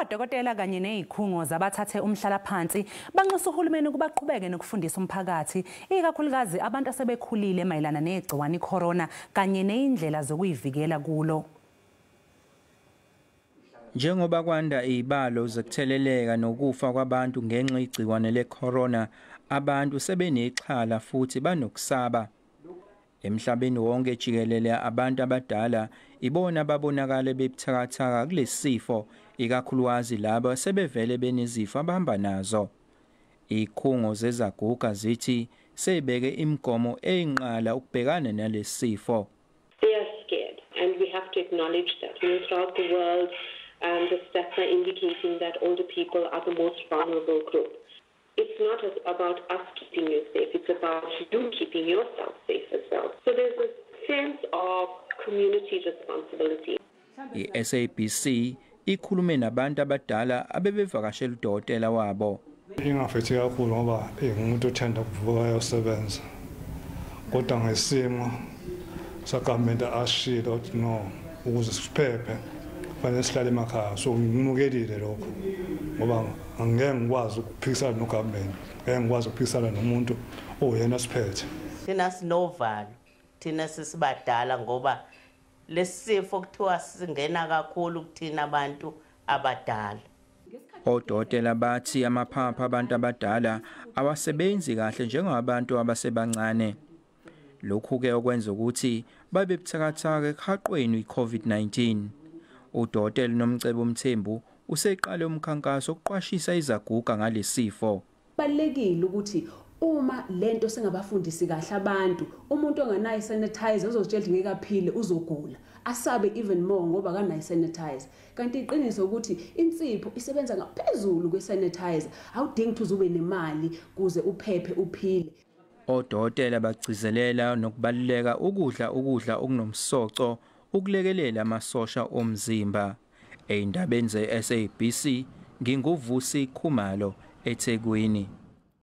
Odokotela kanye nezikhungo zabathathe umhlalaphansi banxusa uhulumeni ukuba aqhubeke nokufundisa umphakathi, ikakhulukazi abantu asebekhulile, mayelana negciwane icorona kanye nezindlela zokuyivikela kulo. Njengoba kwanda izibalo zokutheleleka nokufa kwabantu ngenxa yegciwane le-corona, abantu sebenexhala futhi banokusaba. Emhlabeni wonke jikelele, abantu abadala ibona babonakala bebuthakathaka kulesifo, ikakhulukazi labo sebevele benezifo abahamba nazo. Izikhungo zezaguga zithi sebeke imigomo eyinqala ukubhekana nalesifo. They are scared, and we have to acknowledge that. Throughout the world, the stats are indicating that older people are the most vulnerable group. It's not about us keeping you safe, it's about you keeping yourself safe as well. So there's a sense of community responsibility. I-SABC ikhulume nabantu abadala abebevakashela udokotela wabo. Ingi-affecte kakhulu ngoba ngumuntu othanda ukuvuka ayosebenza, kodwa ngesimo sa-government ashilo ukuthi no, ukuze siphephe kufanele sihlale emakhaya, so ngimukelile lokho ngoba angeke ngikwazi ukuphikisana no-government, ngeke ngikwazi ukuphikisana nomuntu oyena siphethe. Thina sinovalo, thina sisibadala, ngoba lesifo kuthiwa singena kakhulu kuthina abantu abadala. Odokotela bathi amaphaphu abantu abadala awasebenzi kahle njengabantu abasebancane. Lokhu-ke okwenza ukuthi babe buthakathaka ekuhaqweni i-COVID-19. Udokotela Nomcebo Mthembu useqale umkhankaso okuqwashisa izaguga ngalesifo. Kubalulekile ukuthi uma lento singabafundisi kahle abantu, umuntu onganayo sanitizer uzozitshela ukuthi ngeke aphile, uzogula, asabe even more ngoba akanayo sanitizer, kanti iqiniso ukuthi insipho isebenza ngaphezulu kwe-sanitizer. Awudingi ukuthi uze ube nemali kuze uphephe, uphile. Odokotela bagcizelela nokubaluleka ukudla ukudla okunomsoco ukulekelela amasosha omzimba. Ey'ndabeni ze-SABC, nginguVusi Khumalo, eThekwini.